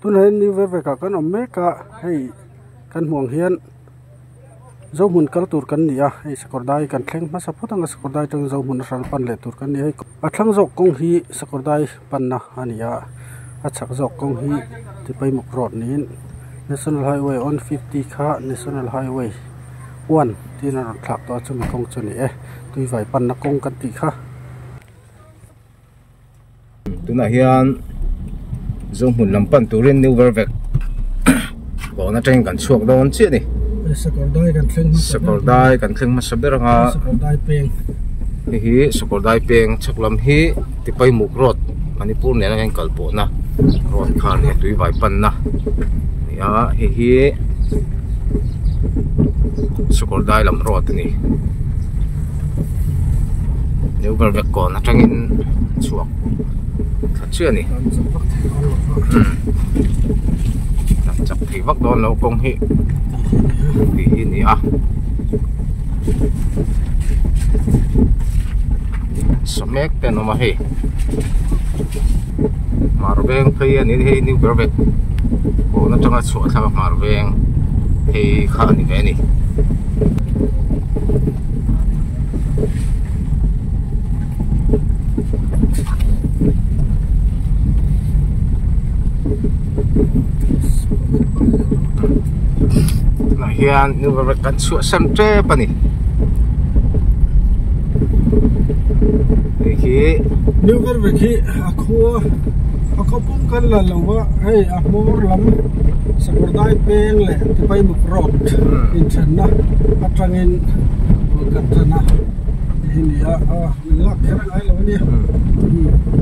Tunah hian New Vervek ah kan awm mek a hei kan hmuh ang hian Zohmun kal tur kan ni a hei Sakawrdai kan thleng hmasa phawt ang a Sakawrdai atangin Zohmun a hran pan leh tur kan ni a hei a thlang zawk kawng hi Sakawrdai panna a ni a a chhak zawk kawng hi Tipaimuk road niin National Highway 150 kha National Highway 1 tiin a rawn thlak tawh a chumi kawng chu a ni e Tuivai panna kawng kan tih kha. Tunah hian Zohmun lam pan turin New Vervek kawn atangin kan chhuak dawn chiah a ni. Sakawrdai kan thleng hmasa ber. Sakawrdai kan thleng hmasa ber anga. Sakawrdai peng. Hei hi Sakawrdai peng chhak lam hi Tipaimuk road Manipur nena hian kal pawhna road kha a ni a tuivai panna a ni a hei hi Sakawrdai lam road a ni. New Vervek kawn atangin chhuak thla chiah a ni tlan chak thei vak dawn lo kawng hi tih hi a ni a samek te an awm a hei hmar veng phei a ni hei New Vervek kawn atanga chhuah thlak a hmar veng phei kha a ni ve a ni. Tunah hian New Vervek kan chhuahsan tep a ni hei hi New Vervek hi a khua a khaw pum kan la lo va hei a hmawr lam Sakawrdai peng leh Tipaimuk road inthenna atangin bul kan tan a tih hi ni a a min lak kher a ngai lo a nia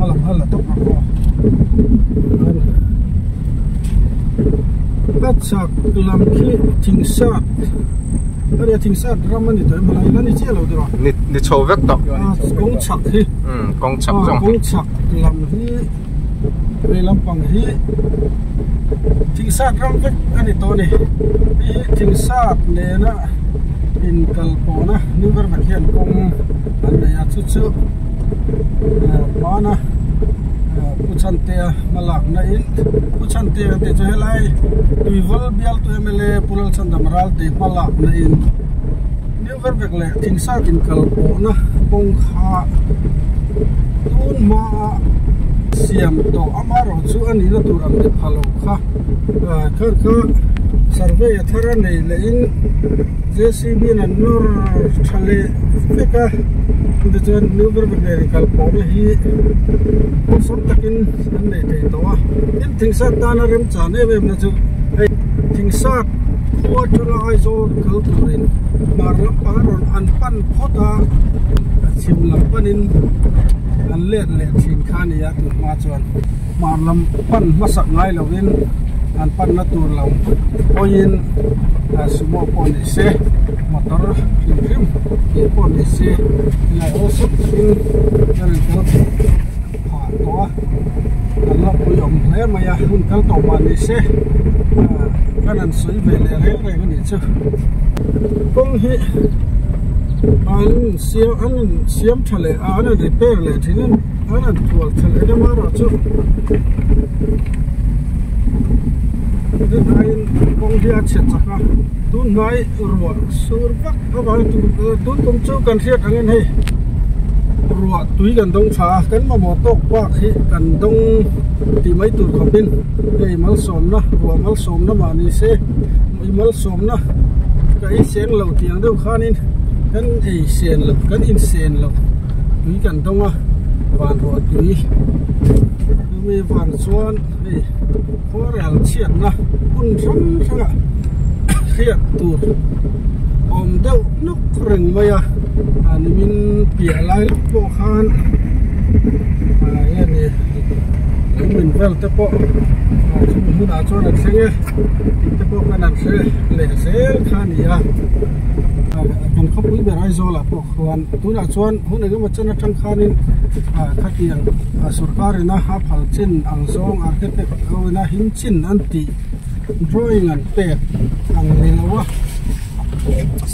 a lam hal la tawp rawh aw a chak lam khi thingsat a nia thingsat ram a ni tawh em a la ni chiah lo tiraw ni ni chho vek tawh kawng chhak hi kawng chhak zawng kawng chhak lam hi. Vei lampang hi thingsat ram vek a ni tawh a ni hei hi thingsat nena inkal pawhna new vervek hian kawng an nei a chu chu hmana pu chhantea hma lakna in pu chhantea kan tih chu helai tuivawl bialtu mla pu lalchhandam ralte hma lakna in new vervek leh thingsat inkal pawhna kawng kha tun hmaa siam tawh amaherawh chu a nihna tur ang ni pha lo kha kha kha survey a thar a nei leh in J C B in an nawr tha leh vek a chutichuan new vervek nen inkal pawhna hi awlsam takin an nei thei tawh a tin thingsat tana remchan em em na chu hei thingsat khua atanga Aizawl kal turin hmar lampang a rawn an pan phawt a chhim lam panin an let leh thin kha a ni a tun hma chuan hmar lam pan hmasak ngai lovin an panna tur lam hawiin sumo pawh ni se motor hrim hrim tih pawh ni se tilai awlsam takin a rawn kal theih phah tawh a an la pui awm hle mai a hun kal tawh mah ni se kan han sawi ve leh reng reng a nih chu kawng hi an siam an rawn siam tha leh a an rawn repair leh thin a an rawn thual tha leh deuh amaherawhchu tunlaiin kawng hi a chhe chak a tunhnai ruah sur vak avangin tun tum chu kan hriat angin hei ruah tui kan dawng tha a kan mamawh tawk bak hi kan dawng tih mai tur khawpin hei malsawmna ruah malsawmna mah ni se malsawmna ka ei seng lo tih ang deuh khanin kan ei sen lo kan in sen lo tui kan dawng a van ruah tui chumi vang chuan hei khuarel chhiatna hmun hrang hrangah hriat tur awm deuh nawk reng mai a a nimin piah lai lawk pawh khan ah heng lungmin vel te pawh chumi hmunah chuan an thleng e tih te pawh khan an hre leh zel kha a ni a kan khawpui ber Aizawl ah pawh khuan tunah chuan hun engemaw chen atang khanin khatiang sorkar ina a phal chin ang zawng architect ho ina him chin an tih drawing an pek ang ni lo a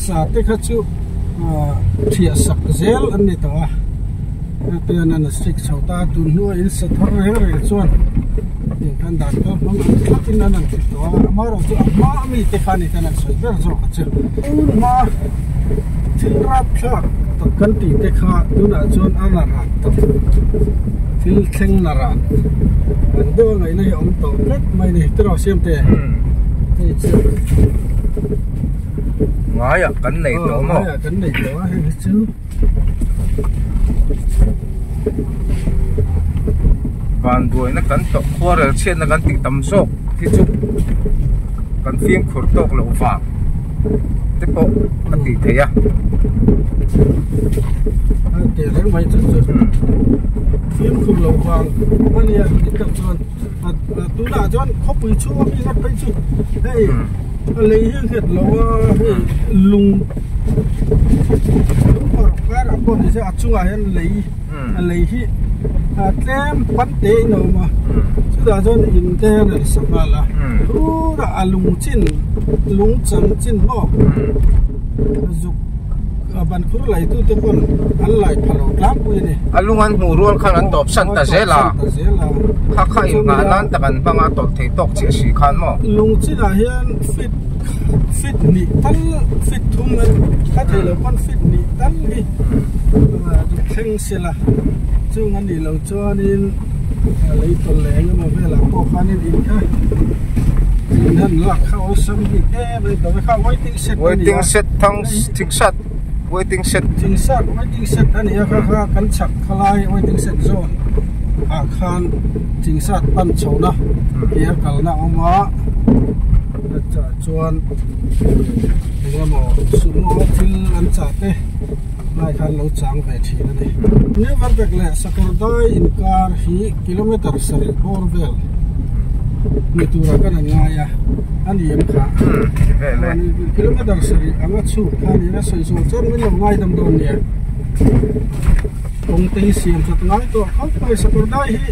sa te kha chu thiah sak zel an ni tawh a. Hetian an strict chho ta a, tun hnua in sa thar reng reng chuan tiang khan dan kal hmang ang thlap in an han ti tawh a, amaherawh chu a hma ami te kha ni ten an sawi ber zawk a che. Tun hma thil rap thlak tak kan tih te kha tunah chuan a la ran tawh, thil thleng la ran ang deuh a ngaihna hi a awm tawh tlat mai ni tiraw Siamte? Hei chu. Ngaiah kan nei tawh maw? Ngaiah kan nei tawh a hei hi chu. Vanduaina kan tawh khuarel chhiatna kan tih tam zawk hi chu kan fimkhur tawk loh vang te pawh a tih theih a. A tih reng mai chu chu fimkhur loh vang a nia dik tak chuan tunah chuan khawpui chhung a mi ngawt phei chu hei a lei hi a nghet lo a hei lung lungpawrh karah pawh ni se a chungah hian lei a lei hi a tlem pan te in a awm a chutah chuan in te hian an sa nghal a turah a lung chin lung chang chin maw zuk a ban khur lai tu te pawn an lai pha lo tlangpui a ni. A lung an hmuh rual khan an tawp san ta zel a kha kha inngah nan tak an hmang a tawlh thei tawk chiah si khan maw. Lung chinah hian fit fit hnih tal fit thum a thei lo pawn fit hnih tal hi thleng sela chung a nih loh chuanin lei tawlh leh eng emaw velah pawh khanin in kha in han lak kha awlsam bik em a ni tawh kha waiting shed a ni a. Waiting shed thang thing sat waiting shed. Thing sat waiting shed a ni a kha kha kan chhak khalai waiting shed zawn ah khan thing sat pan chhohna tia kalna a awm a. Chutah chuan eng emaw sumo thil an chah te lai khan lo chang ve thin a ni. Neverback leh Sakawrdai inkar hi kilometer sarih bawr vel ni turah kan an ngai a, a ni em kha? Kilometer sarih anga chhuk kha a ni a, sawi zawh chuan min lo ngaidam dawn nia. Kawng te hi siam that ngai tawh khawp mai Sakawrdai hi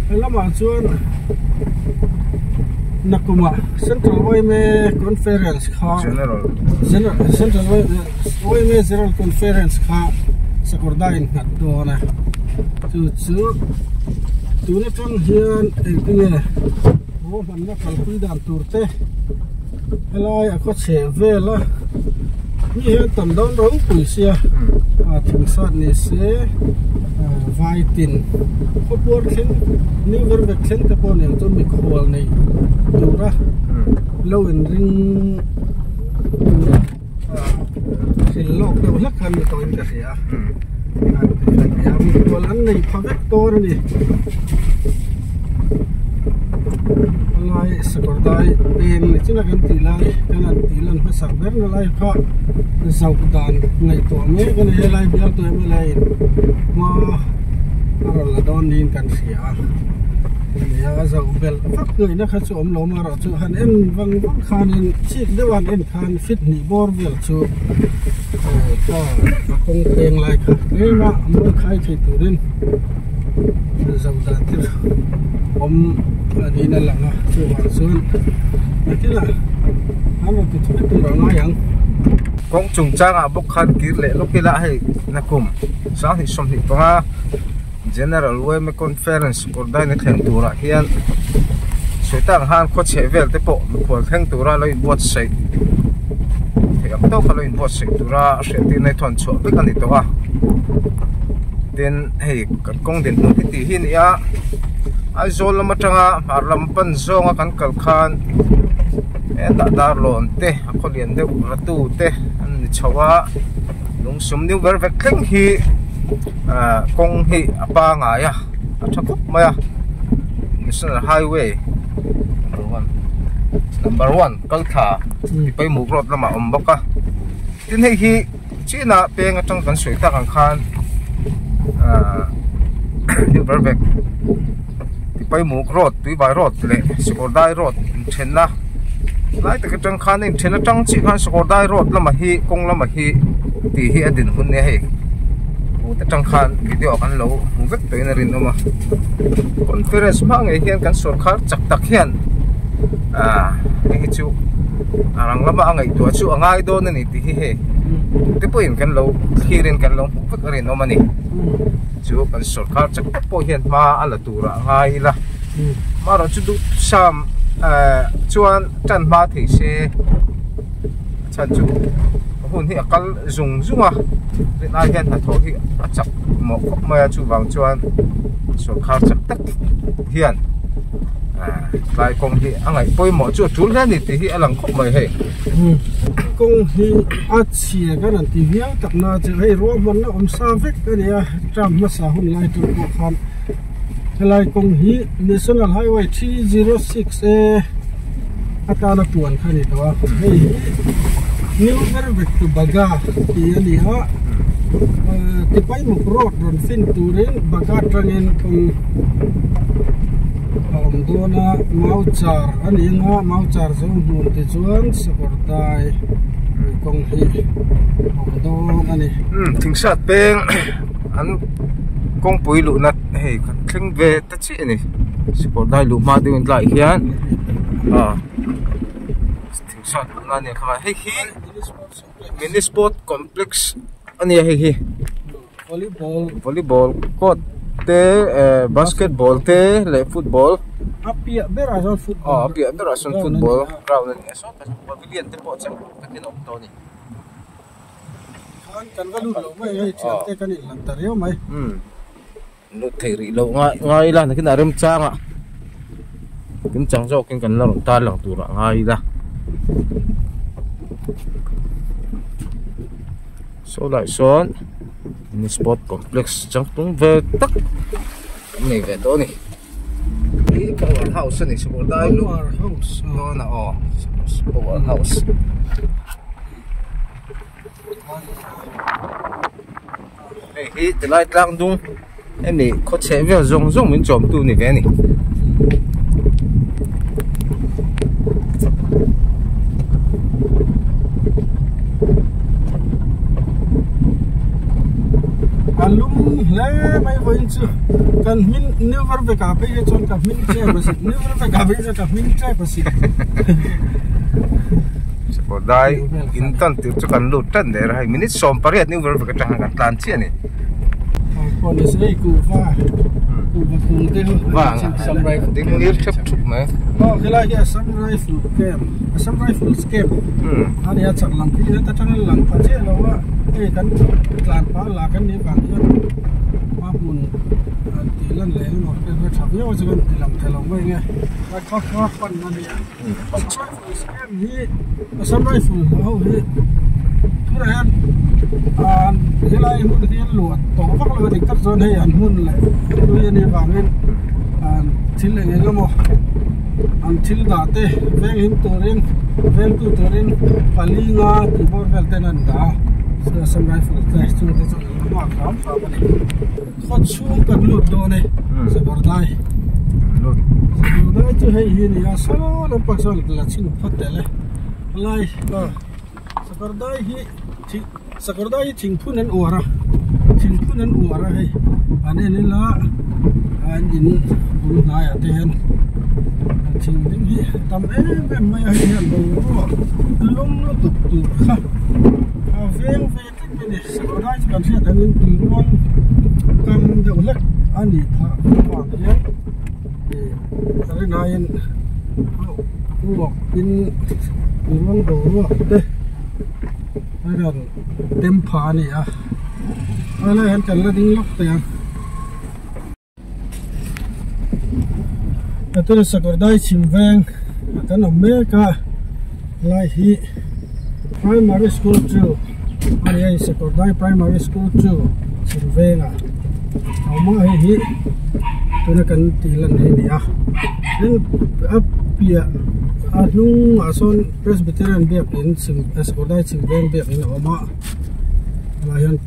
he lamah chuan Nakuma Central YMA Conference kha General Central YMA General Conference kha Sakawrdai in nghat dawn a chu chu tun atang hian engtinge ruahmanna kalpui dan tur te helai a khaw chheh vel a mi hian tam dawn ropui sia a thing sat ni se vai tin khawpuar thleng new ver vek thleng te pawh nen chuan mikhual nei tura lo in ring tura thil lawk deuh hlek khan ni tawhin ka hria a mikhual an nei pha vek dawn a ni. Helai sakawrdai peng ni china kan tih lai kan han tih lan hmasak ber na lai kha zauh dan ngaihtuah mek a ni helai bial tawh em helai in hma a rawn la dawn niin kan hria a nia a zauh belh vak ngaihna kha chu awm lo marawh chu han en vang vang khanin chik deuh a han en khan fit hnih bawr vel chu kha a kawng peng lai kha tlem a mawi khai thei turin. Zo dan te awm a niin a lang a chuvang chuan nakinah an rawn ti thuai tur a ngai ang. Kawng chungchangah bawk khan kir leh lawk ila hei nakum 2025 General Weme Conference Kawrdaina thlen turah hian sawi tak ang khan khaw chheh vel te pawh mikhual thleng tura lo inbuatsaih theih ang tawka lo inbuatsaih tura hriattirna hi thawn chhuah vek a ni tawh a. Tin hei kan kawng din hmun hi tih hi a ni a Aizawl lam atanga hmar lam pan zawnga kan kal khan hetah darlawn te a khaw lian deuh ratu te an ni chho a lungsum new ber vek thleng hi ah kawng hi a pangai a a tha khawp mai a national highway number one number one kal thla pawimawh road lamah a awm bawk a tin hei hi. China peng atang kan sawi tak ang khan ahh River Bank Tipaimuk road Tuivai road leh Sakawrdai road inthenna lai tak atang khan a inthen atang chiah khan Sakawrdai road lamah hi kawng lamah hi tih hi a din hun nia hei put atang khan video ah kan lo hmu vek tawhin a rinawm a conference hma ngei hian kan sawrkar chak tak hian ahh hei hi chu a rang lama a ngaihtuah chu a ngai dawn a ni. Tih hi hei te pawhin kan lo thlirin kan lo hmuh vek a rinawm a ni. Chu kan sorkar chak tak pawh hian hma a la turah a ngai ila. Amaherawhchu duhthusam chuan tan hma thei se a chhan chu hun hi a kal zung zung a rinai hian hnathawh hi a chak mawh khawp mai a chuvang chuan sorkar chak tak hian tlai kawng hi a ngaih pawimawh chu a tul hle a ni tih hi a lang khawp mai hei. Kawng hi a chhia kan han ti viau tak na chu hei ruahmanna awm sa vek a ni a term hmasa hun lai tur pawh khan helai kawng hi National Highway 306 A atana tuan kha a ni tawh a hei hi New Vervek to Baga tih a ni a Tipaimuk road rawn fin turin Baga atangin kawng a awm dawn a mau char a ni ang a mau char zo hmun te chuan sakawr dai kawng hi a awm dawn a ni. Umm thingsat peng an kawngpui luhna hei kan thleng ve ta chiah a ni sakawr dai luh hma deuh in tlaiah hian ah thingsat luhna a ni kha hei hi mini sport complex a nia hei hi. Volleyball Volleyball court te eh basketball te leh football a piah berah sawn football aw a piah berah sawn football ground a ni a saw pavilion te pawh cheng takin a awm tawh a ni. Khan kan va lut lo mai hei thian te kan inhlan ta riau mai. Umm lut theih rih loh ngai ngai ila nakin a remchang ah kimchang zawkin kan la rawn tar lang turah ngai ila. Saw lai sawn mini sport complex changtlung ve tak an nei ve tawh a ni ih power house a ni saw dai lu power house dawn a aw power house hei hi tilai tlang dung hemi khawchheh vel zawng zawng min chawm tu ni ve a ni. A lum hle mai vawiin chu kan hmin new var vek ah phei hi chuan ka hming tlem a si new var vek ah phei chuan ka hming tlem a si. Sakawr dai in tan tur chu kan lut tan der a hei minute 18 new var vek atang kan tlan chiah a ni. Ding ngir thep thup mai. Aw helai hi Assam Rifle Camp Assam Rifles Camp a nia chak lam khi heta tang a lang pha chiah lo a hei kan tlan pah lah kan nih vang hian a hmun an tih lan leh emaw te kha tha viau a chu kan ti lang thei lo mai nge a kha kha pan a nia Assam Rifles Camp hi Assam Rifle ho hi tunah hian an helai hmun hi an luah tawh vak lo a dik tak chuan hei an hmun leh hlui a nih vangin an thil eng eng emaw an thil dah te veng him turin vengtu turin pali nga tih bawr vel ten an dah a Assam Rifle te chung te chu an lo nghak hram hram a ni khaw chhung kan lut dawn e sakawr dai sakawr dai chu hei hi a ni a saw lampang sawn la chhin phawt teh le lai sakawr dai hi sakawr dai hi thingphun an uar a thingphun an uar a hei an en ila an in bul hnaiah te hian thing ding hi a tam em em mai a hei hian boruak lum lutuk tur kha a veng ve tlat mai a ni sakawr dai chu kan hriat angin tui ruang kam deuh hlek a nih phah avang hian ih rinaiin ruak in tui ruang boruak te a rawn tem phah a ni a helai hian kan la ding lawk teh ang tuna sakawr dai chhim veng ah kan awm mek a helai hi primary school chu a ni a sakawr dai primary school chu chhim veng ah a awm a hei hi tuna kan tih lan hi a ni a tin a piah a hnungah sawn Presbyterian biakin chhim sakawr dai chhim veng biakin a awm a helai hian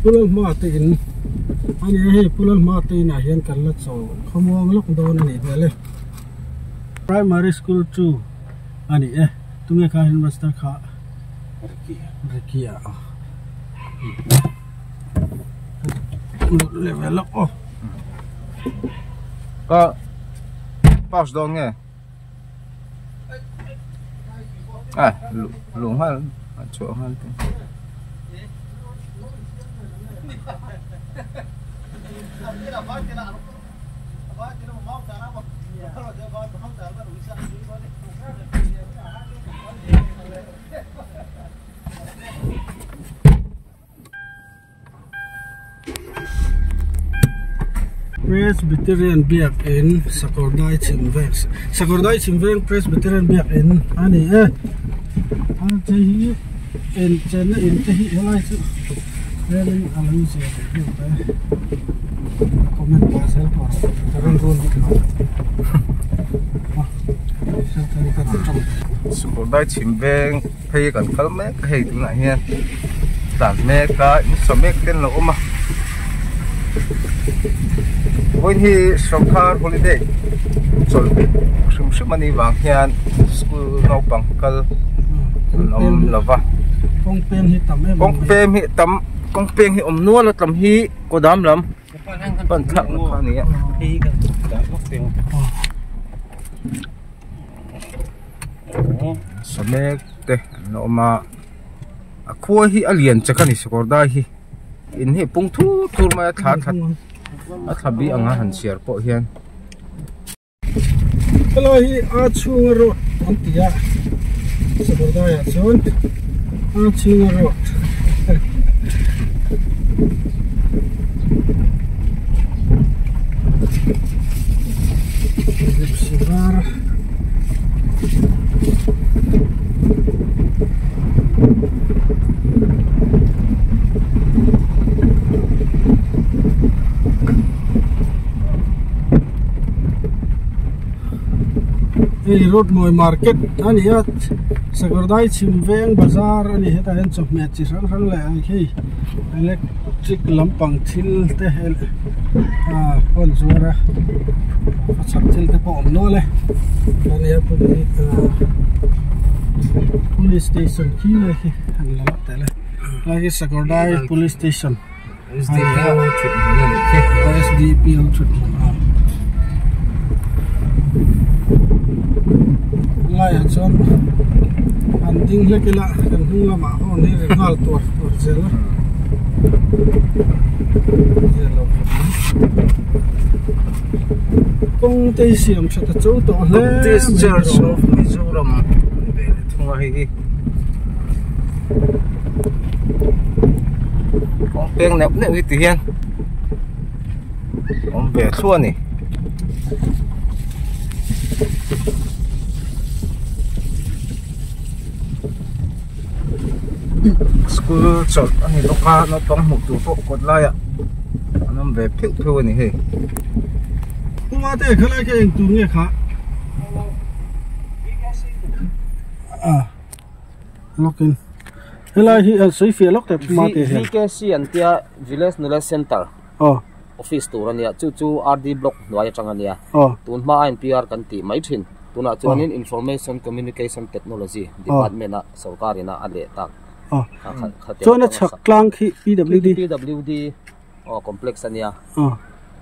Pulal hma te in a ni a hei Pulal hma te inah hian kan la chaw khawmuang lawk dawn a nih hmel e primary school chu a ni e tunge kha headmaster kha Ricky a level lawk aw ka pause dawn nge. A luh nghal a chhuah nghal te. Presbyterian Biak In Sakawrdai chhim veng Sakawrdai chhim veng Presbyterian Biak In a ni e a te hi in chenna in te hi helai chu tlem in a lo zia ve deuh ta e comment pah zel pawh ka rawn rul bik lo Sakawrdai chhim veng phei kan kal mek a hei tunah hian tlan mek a in saw mek te an lo awm a vawiin hi sawrkar holiday chawlh hrim hrim a nih vang hian school naupang kal an awm lo va kawng peng hi tam em kawng peng hi tam kawng peng hi awm nual a tam hi kawdam lam pan thlak na kha a ni a. Samek te an awm a a khua hi a lian chak a ni sakawr dai hi in hi a pung thur thur mai a thla that a thla bi ang a han chhiar pawh hian. Helai hi a chhunga road an ti a sakawr daiah chuan a chhunga road. Gypsy var Hei Roadmawi market a ni a Sakawrdai chhim veng bazar a ni hetah hian chawhmeh chi hrang hrang leh ang khi electric lampang thil te ah pawh an zuar a a chhak thil te pawh a awm nual e ania police station khi lai khi an la lawk tel e lai khi Sakawrdai police station SDPO thut hmun a nih khi SDPO thut hmun a laiah chuan an ding hlek ila kan hnung lamah horn hi ri nghal tuar tuar zel a zel lo khawp mai kawng te hi siam that a cho tawh hle mai Baptist Church of Mizoram ani ve leh thung a hei hi kawng peng neuh neuh hi ti hian awm ve thluah a ni. School chawlh a ni bawk a naupang hmuh tur pawh kawt laiah an awm ve pheuh pheuh a ni hei. Kuma te khalai kha eng tur nge kha? Ah lawkin helai hi an sawi fiah lawk teh Puma te hian. VKC an tia Village Knowledge Center. Aw. Office tur a nia chu chu RD block hnuai atang a nia. Aw. Tun hma INPR kan tih mai thin. Tunah chuanin Information Communication Technology Department a sorkar ina a leh tak. Aw. Chuan a chhak tlang khi PWD. PWD aw complex a nia. Aw.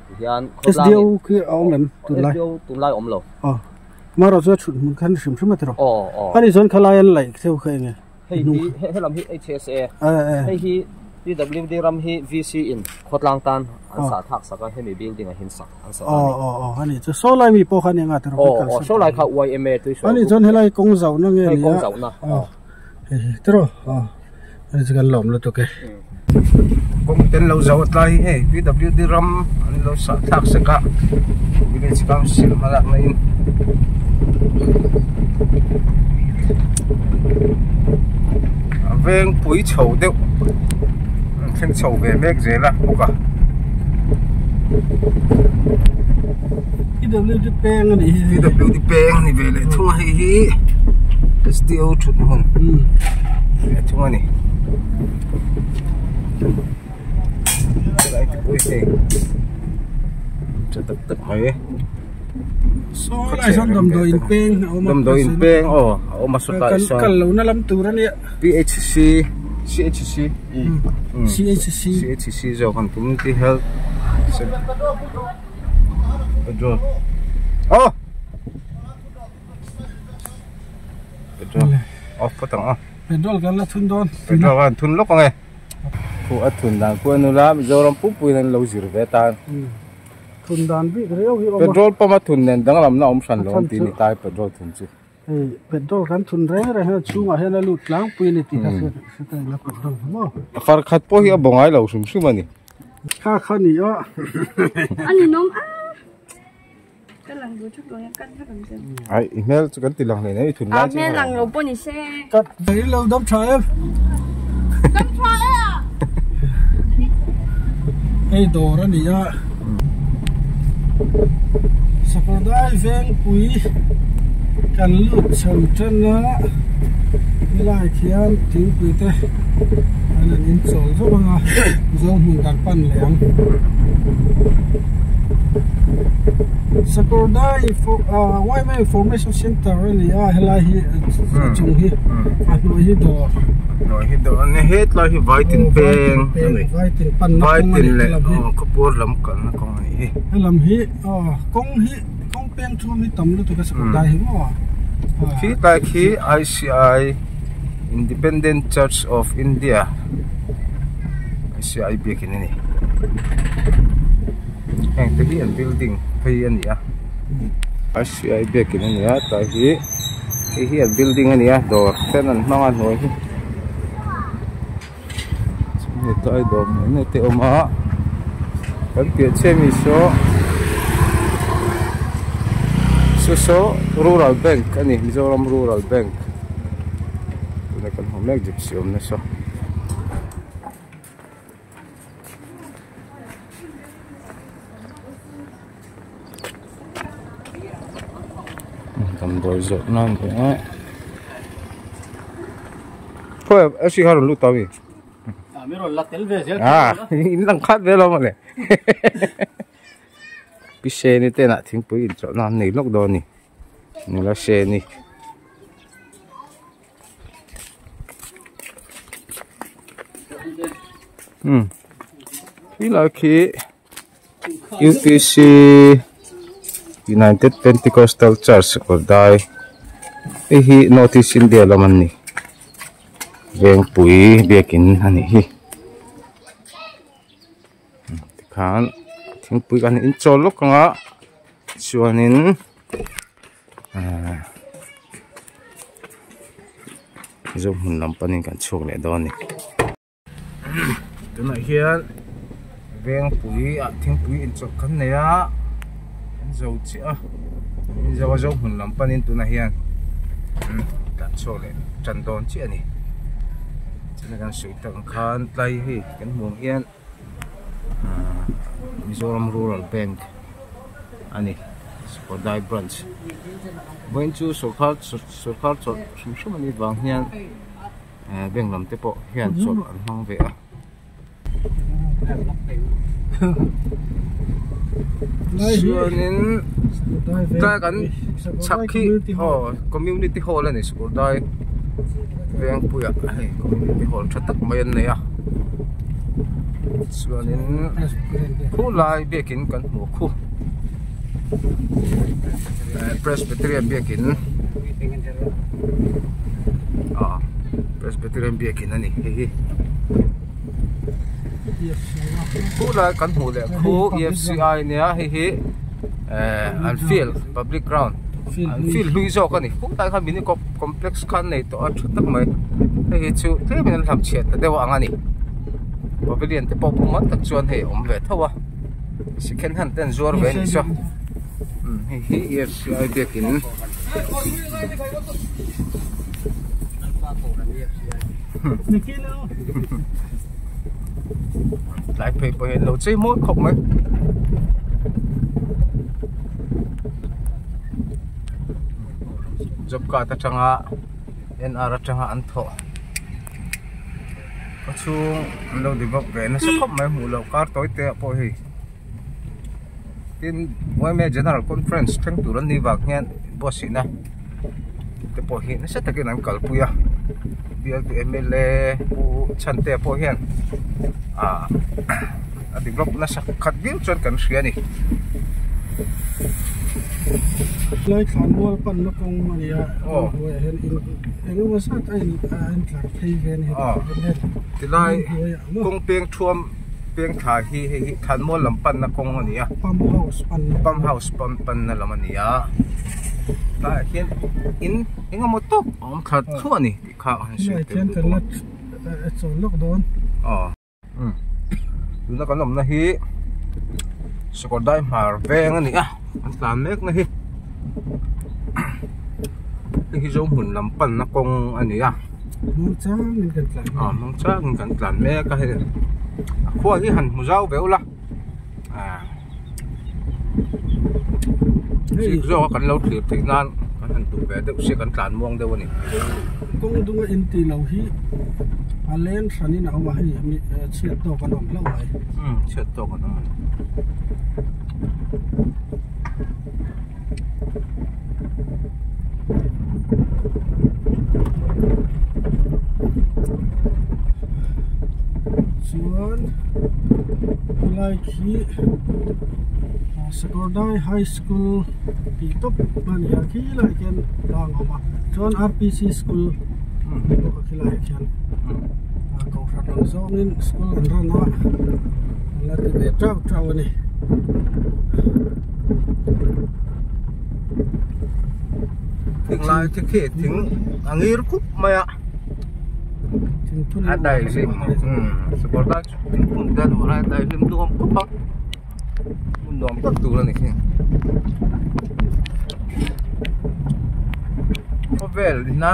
Tihian khawtlang SDO khi a awm em tunlai? SDO tunlai awm lo. Aw. Amaherawh chu a chhut hmun khan hrim hrim a ti rawh. Aw aw. Ani chuan khalai an laih theuh kha eng e? Hei hi helam hi HSA hei hi PWD ram hi VC in khawtlang tan an sah thak sak a hemi building ah hian sak an sa a ni. Aw aw ani chu saw lai mi pawh kha nia nga tiraw aw aw saw lai kha YMA tui saw ani chuan helai kawng zauhna nge nia kawng zauhna aw hei hi tiraw aw ani chu kan lawm lutuk e. Kawng ten lo zau a tlai hi hei PWD ram an lo sah thlak sak a village council hmalakna in a veng pui chho deuh an thleng chho ve mek zel a bawk a. PWD peng a nih hi. PWD peng a ni ve leh thung a hei hi SDO thut hmun leh thung a ni. Helai te pawh hi hei tha tak tak mai e. Saw lai sawn damdawi in peng a awm a. Damdawi in peng aw a awm a sawtah sawn. Kal lohna lam tur a nia. PHC CHC CHC CHC zawk an community health center petrol aw petrol off phawt ang aw petrol kan la thun dawn petrol kan thun lawk ang e. Khu a thun dan khu a nula Mizoram pumpuiin an lo zir ve tan. Thun dan bik riau hi awm a. Petrol pump a thun nen danglamna awm hran lo an ti ni tai petrol thun chu. Hei petrol kan thun reng reng hian chhungah hian a lut tlangpui a ni tih kha hriat hriat a ni lo petrol hi maw. Far khat pawh hi a bo ngai lo hrim hrim a ni. Kha kha ni a. A ninawm a. Ka lang duh thak lo hian cut vek ang che. Ai i hmel chu kan ti lang hle i thun lai chu. A hmel lang lo pawh ni se. Cut i lo dam tha em. Dam tha e a. Hei dawr a ni a. Sakawrdai vengpui kan lut chho tan a helai khian thingpui te an han inchawl vek ang a zo hmun kan pan leh ang Sakawrdai YMA Information Center a ni a helai hi a chung hi a hnuai hi dawr hnuai hi dawr a ni hetlai hi vaitin peng a ni vaitin panna kawng a ni helam hi khawpuar lam kalna kawng a ni hi helam hi kawng hi kawng peng thum hi tam lutuk a Sakawrdai hi maw khi tlai khi ICI Independent Church of India ICI biakin a ni heng te hi an building phei a ni a ICI biakin a ni a tlai hi hei hi an building a ni a dawr ten an hmang a hnuai hi tlai dawr mai mai te a awm a kan piah chiah ami saw saw saw rural bank a ni Mizoram rural bank tuna kan hmu mek gypsy awm nasa. Damdawi zawrh nan leh a khawi a hri kha rawn lut ta ami ah in lang khat ve lo mawle pi seni te nah thingpui inchawlh na an nei lawk dawn a ni nula seni. Khi lai khi UPC United Pentecostal Church Kawrdai hei hi North East India lam an ni Vengpui biakin a nih hi tikhan thingpui kan inchawl lawk ang a chuanin. Ahh zo hmun lam panin kan chhuak leh dawn a ni tunah hian vengpui ah thingpui inchawlh kan nei a kan zo chiah a zo a zo hmun lam panin tunah hian kan chhuak leh tan dawn chiah a ni chutah kan sawi tak ang khan tlai hei kan hmuh ang hian. Ahh Mizoram Rural Bank a ni Sakawrdai branch vawiin chu sawrkhar sawrkhar chawlh hrim hrim a nih vang hian eh bank lam te pawh hian chawlh an hmang ve a chuanin tlai kan chhak khi aw community hall a ni Sakawrdai Vengpuiah hei community hall tha tak mai an nei a chuanin khulai biakin kan hmu khu Presbyterian biakin ah Presbyterian biakin a ni hei hi khulai kan hmuh leh khu EFCI nia hei hi eh an field public ground an field hlui zawk a ni khulai khan mini complex kha an nei tawh a tha tak mai hei hi chu tlemin an hlam chhiat ta deuh ang a ni pavilion te pawh pum tak chuan hei a awm ve tho a second hand te an zuar ve a nih chu hei hi EFCI biakin tlai phei pawh hian lo chei mawi khawp mai. Job card atanga NR atanga an thawh khaw chhung an lo develop ve nasa khawp mai hmuh loh kar tawi te ah pawh hei tin yma general conference thleng tur an nih vang hian buatsaihna te pawh hi nasa takin an kalpui a bialtu mla pu chhantea pawh hian ah a develop nasa khat viau chuan kan hria a ni. Lai thlan mual panna kawng a ni a, kawng hnuaiah hian in eng emaw zat a in a intlar phei ve a ni heti tur hian Tilai kawng peng thuam peng thla hi hei hi thlan mual lam panna kawng a ni a. Pump house panna Pump house panna lam a ni a. Tlaiah hian in eng emaw tawk a awm thla thluah a ni tih kha a han sawi tel duh bawk a. Chawl lawk dawn. Aw. Tuna kan awmna hi Sakawrdai hmar veng a ni a an tlan mek na hi hei hi Zohmun lam panna kawng a ni a aw hmang changin kan tlan mek a hei a khua hi han hmu zau ve ula ah chik zawk a kan lo thlir theih nan kan han duh ve deuh sia kan tlan muang deuh a ni. Kawng dunga inti lo hi a leng hranin a awm a hei mi chhiat tawk an awm hlauh mai. Umm chhiat tawk an awm a ni. Chuan helai khi Sakawrdai High School tih tawp a ni a khilaiah khian tlang a awm a chuan R_P_C school ni bawk a khilaiah khian kohhran ang zawngin school an run a an la ti ve teuh teuh a ni. Thing lai te khi thing a ngir khup mai a a daihlim Sakawrdai chu thingkung te a duh lai a daihlim duhawm khawp ang. Hmun nuam tak tur a ni khi khawvel ina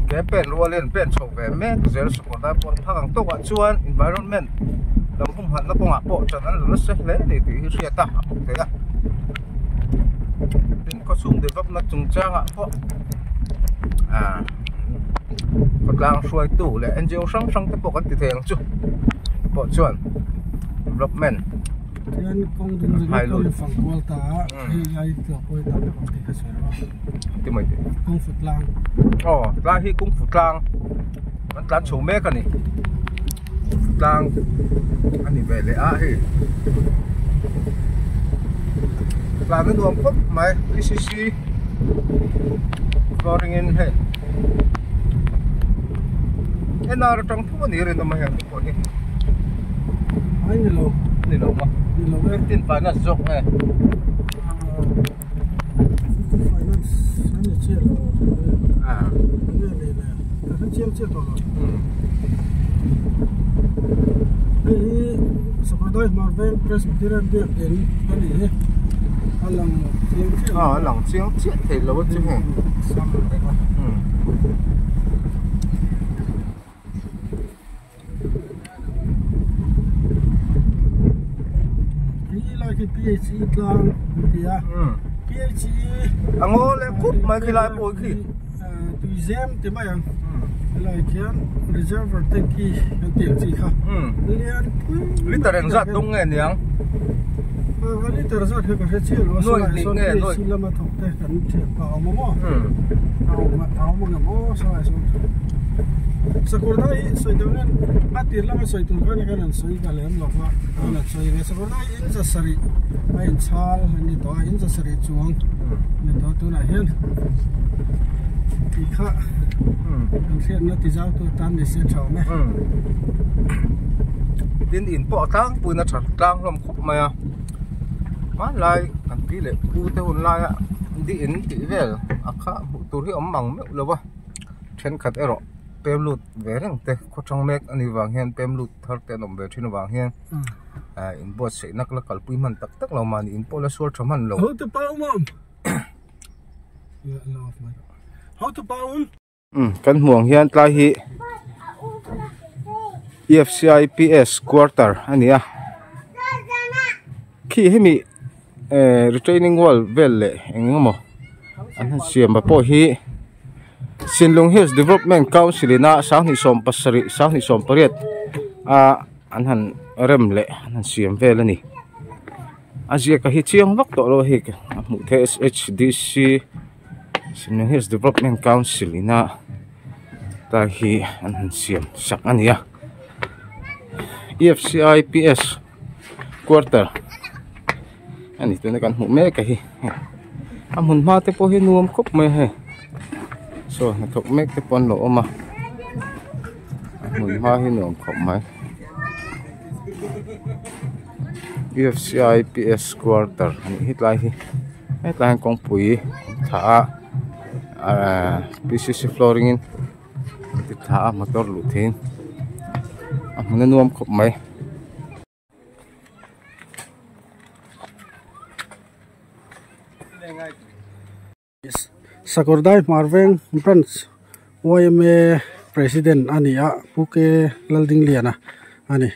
ke pen rual hian pen chho ve mek zel sakawrdai pawh an phak ang tawkah chuan environment lam humhalhna kawngah pawh ṭan an la nasa hle a ni tih hi hriat a a hmuh theih a tin khawchhung development chungchangah pawh ah. Khawtlang hruaitu leh NGO hrang hrang te pawh kan ti thei ang chu pawh chuan development Tian kawng ding ringawt pawh in fang kual ta a hei lai tlawh pawh hi tam deuh ang tih ka sawi lo a ti mai teh kawng fu tlang aw tlai hi kawng fu tlang kan tlan chho mek a ni fu tlang a ni ve leh a hei tlan a nuam khawp mai P_C_C. Flooring in hei NR atang pawh ni rinawm a heng te pawh hi ai ni lo ni lo maw ni lo e tin finance zawk nge finance ani chiah lo a nge le le ka hre chiang chiah tawh lo hei hi Sakawrdai Hmarveng Presbyterian Biakin a ni hi. A lang chiang chiah lo. A lang chiang chiah thei lo a chu hei. Sam reng a. Khi lai khi PHE tlang an ti a. PHE A ngaw leh khup mai khi lai pawh khi. Tui zem ti mai ang. Helai khian reservoir tank hi an tih ang chi kha. Lian pui. Liter engzat dawng nge niang? A liter zat kha ka hre chiah lo a Nuaih hnih nge nuaih. PHC lama thawk te kan thian pah a awm a maw? A awm a awm ang em aw sawi sawn. Sakawrdai hi sawi deuh hian a tir lama sawi tur khan khan an sawi ka lem lo va an han sawi ve Sakawrdai hi in za sarih a inchhal a ni tawh a in za sarih chuang a ni tawh a tunah hian tih kha kan hriatna ti zau tur tan ni se tha awm e. Tin in pawh a tlangpuiin a tha tlang hlawm khawp mai a hmanlai kan pi leh pu te hun laia di in tih vel a kha hmuh tur hi a awm ang meuh lo va thenkhat erawh pem lut ve reng te khaw thang mek a nih vang hian pem lut thar te an awm ve thin avang hian in buatsaihna la kalpui hman tak tak lo mahni in pawh la sual tha hman lo. Kan hmuh ang hian tlai hi F_C_I_P_S quarter a ni a khi hemi retaining wall vel leh eng emaw an han siam a pawh hi Sinlung Hills Development Council ina sanghnih sawm pasarih sanghnih sawm pariat a an han rem leh an han siam vel a ni. A ziak a hi chiang vak tawh lo a hei a hmuh theih S_H_D_C Sinlung Hills Development Council ina tlai hi an han siam sak a ni a. EFCIPS quarter ani tuna kan hmuh mek a hi a hmun hma te pawh hi nuam khawp mai a hei saw hnathawk mek te pawh an lo awm a a hmun hma hi nuam khawp mai EFCIPS quarter anih hi tlai hi hetlai hian kawngpui thla a ahh P C C flooring in an ti thla a motor luh theihin a hmun a nuam khawp mai. Sakawrdai Hmarveng Branch yma President a ni a Pu K Laldingliana a ni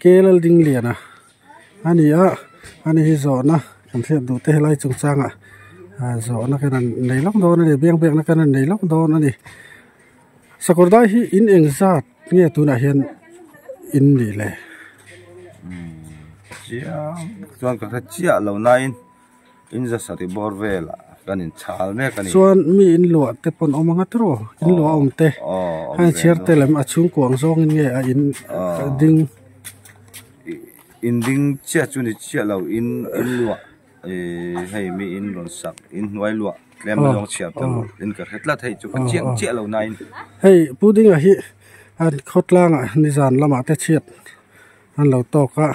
K Laldingliana a ni a ani hi zawhna kan hriat duh te helai chungchangah ah zawhna kan han nei lawk dawn a ni biang biakna kan han nei lawk dawn a ni Sakawrdai hi in eng zat nge tunah hian in nih le. Chiang chuan ka hre chiah lo nain. In za sarih bawr velah kan in chhal mek a ni. Chuan mi in luah te pawn awm anga tiraw? In luah a awm te. A inchhiar te lem a chhungkuang zawngin nge a in ding. In ding chiah chu ni chiah lo in in luah hei mi in rawn sak in hnuai luah tlem a zawng chhiar te in ka hre tlat hei chu ka chiang chiah lo nain. Hei Pu Dinga hi an khawtlangah nizan lamah te chhiat an lo tawk a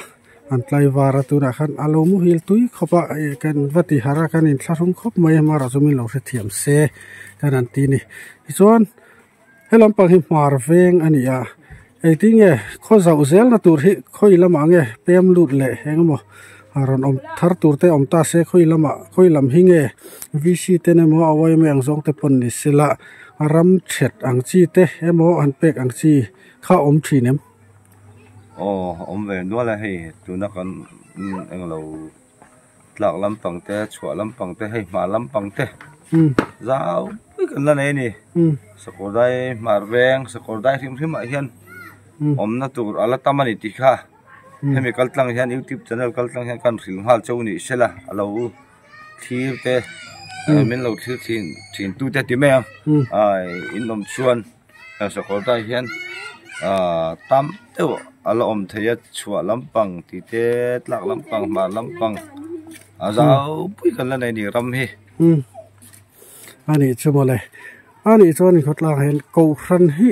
an tlaivar a tunah khan a lo muhil tui khawp a ih kan va ti harh a kan inthlahrung khawp mai a hmarah chu min lo hrethiam se kan han ti a ni tichuan he lampang hi hmar veng a ni a engtin nge khaw zauh zel na tur hi khawi lamah nge pem lut leh eng emaw a rawn awm thar tur te awm ta se khawi lamah khawi lam hi nge V C te emaw a uai mai ang zawng te pawn ni sela ram that ang chi te emaw an pek ang chi kha awm thin em. Aw awm ve nual a hei tuna kan englo tlak lampang te chhuah lampang te hei hmar lampang te zau pui kan la nei a ni sakawrdai hmar veng sakawrdai hrim hrim ah hian awmna tur a la tam a ni tih kha hemi kal tlang hian youtube channel kal tlang hian kan hrilh nghal cheu ni sela a lo thlir te min lo thlir thin thin tu te ti mai ang ai in awm chuan. Sakawrdai hian ahh tam deuh a la awm thei a chhuah lampang tih te tlak lampang hmar lampang a zau pui kan la nei a ni ram hi. Umm a nih chu mawle a nih chuan khawtlang ah hian kohhran hi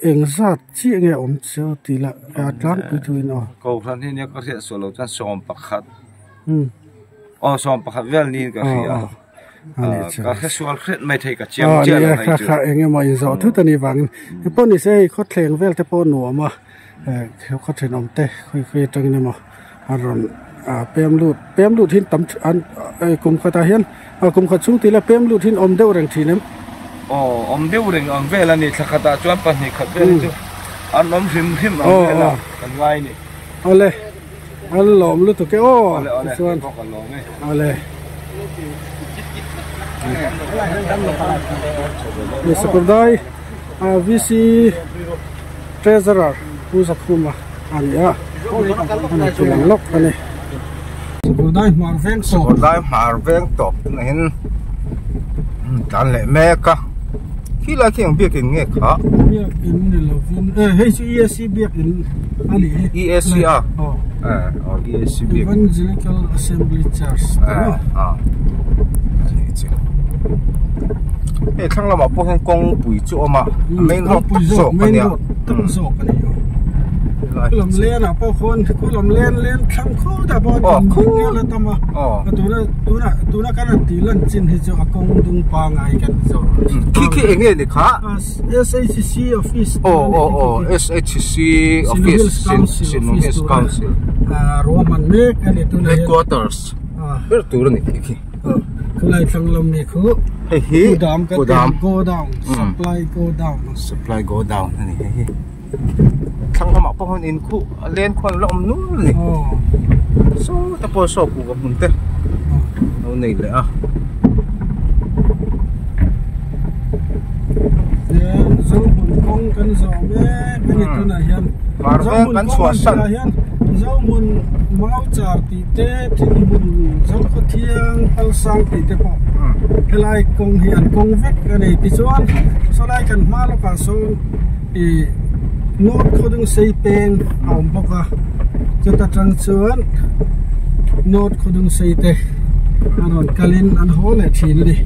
eng zat chiah nge awm chu tih lah a tlangpui thuin aw. Kohhran hi nia ka hriat sual loh chuan 11 aw 11 vel niin ka hria. Ka hre sual hret mai thei ka chiang chiah lo hei chu. Kha eng emaw in zawh thut a nih vangin he pawh ni se hei khawthleng vel te pawh nuam a khaw thenawm te khawi khawi atangin emaw a rawn pem lut pem lut hi tam an kum khatah hian kum khat chhung tila pem lut hi awm deuh reng thin em? Aw awm deuh reng ang vel a ni thla khatah chuan pahnih khat vel hi chu an awm hrim hrim ang vel a kan ngai a ni. Awle. An lawm lutuk e aw tichuan awle ni Sakawrdai VC Treasurer Pu Zakhuma a ni a ani chu lang lawk a ni. Sakawrdai hmar veng tawp. Sakawrdai hmar veng tawp tunah hian tlan leh mek a khilai khi ang biakin nge kha. Biakin ni lovin e hei chu ESC biakin. A nih hi. EAC a. Aw. Eh, aw EAC biak. Evangelical Assembly Church. Eh, a. Ani chu. Hei thlang lamah pawh hian kawngpui chu a awm a. Main road tak zawk a nia. Main road tak zawk a ni. Lam len ah pawh khawn khu lam len len thlang khaw dah pawh aw khu la tam a. Aw. Tuna tuna tuna kan han tih lan chin hi chu a kawng dung pangai kan zawh. Khi khi eng nge ni kha? SHC office aw aw aw SHC office Sinung Hills Council ruahman mek a ni tunah hian headquarters ber tur a ni khi khi khulai thlang lam ni khu hei hi kudam ka kudam go down supply go down supply go down a ni hei hi thlang lamah pawh hian in khu a len khuan la awm nual a ni saw te pawh saw kuhva hmun te lo nei leh a. Zohmun kawng kan zawh mek a ni tunah hian Zohmun kan chhuah san Zohmun mau char tih te thinhmun Zokhawthiang Palsang tih te pawh helai kawng hi an kawng vek a ni tichuan sawlai kan hma lawkah sawn ih. North Khawdungsei peng a awm bawk a chuta tang chuan North Khawdungsei te an rawn kalin an haw leh thin a ni.